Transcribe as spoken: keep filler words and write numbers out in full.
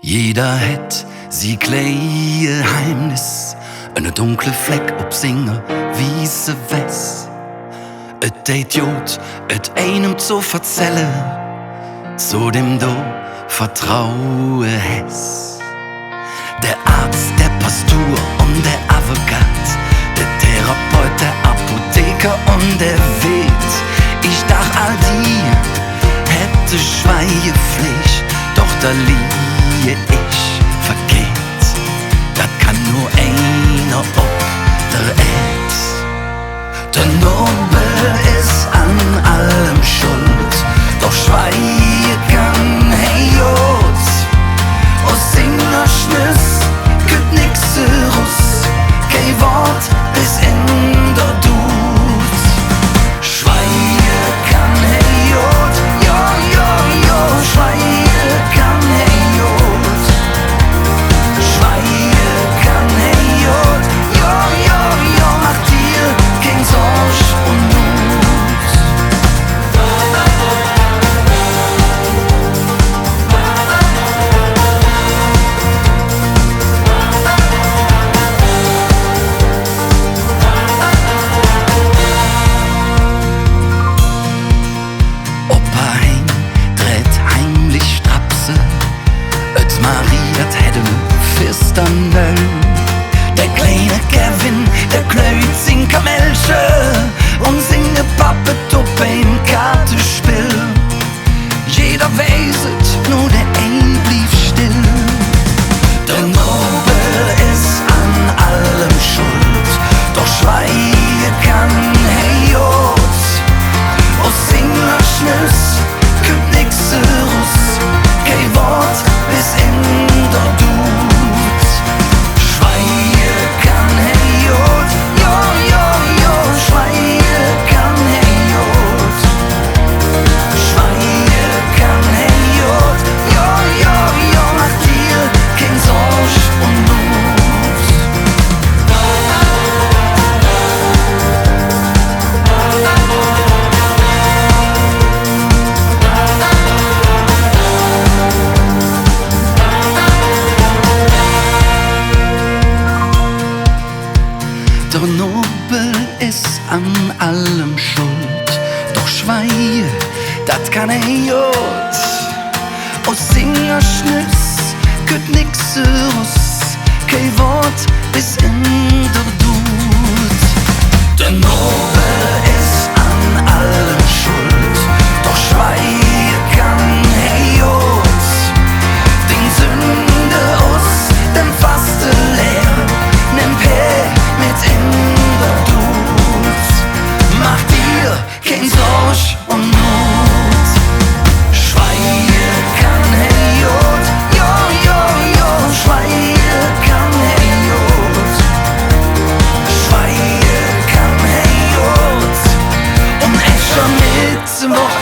Jeder hät si klei Geheimnis, ene dunkle Fleck op singer wieße Wess. Et deit god, et einem zo verzälle, zo däm do Vertraue häs. Der Aaz, der Pastur un der Avocat, der Therapeut, der Apotheker un der Weet. Ich daach, all die hätte Schweigepflicht, doch do liege ich verkeht. Dat kann nor einer op der Ääd. Der Nobel es an allem schuld, doch schweige kann hä god. Us singer Schnüss kütt nix erus, kei Wood bes en der Dud. Schweige kann hä god, jo, jo, jo, schweige kann hä god. Schweige kann hä god, jo, jo, jo, maach dir kein Sorg un Nut. Opa Hein deit heimlich Strapse, et Marie, dat hät ene Fiesternoll. Der kleine Kevin, dä kleut sing Kamellche un singe Pappe to beim Kaartespill. Jeder weiß et, nor dä ein bliev still. Der Nobel es an allem schuld, doch schweige kann hä god. Us singer Schnüss kütt nix erus, kei Wood bes en der Dud. Schweige kann hä god, jo, jo, jo, schweige kann hä god. Schweige kann hä god, jo, jo, jo, maach dir kein Sorg un Nut. Der Nobel es an allem schuld, doch schweige, dat kann hä god. Us singer Schnüss kütt nix erus, kei Wood bes en der Dud. Der Nobel es an allem schuld, doch schweige kann hä god. Däm Sünde us däm Fasteläär, nimmp hä met en der Dud. Maach dir kein Sorg un Nut. Schweige kann hä god, jo, jo, jo, schweige kann hä god. Schweige kann hä god. Un ävver nit Wood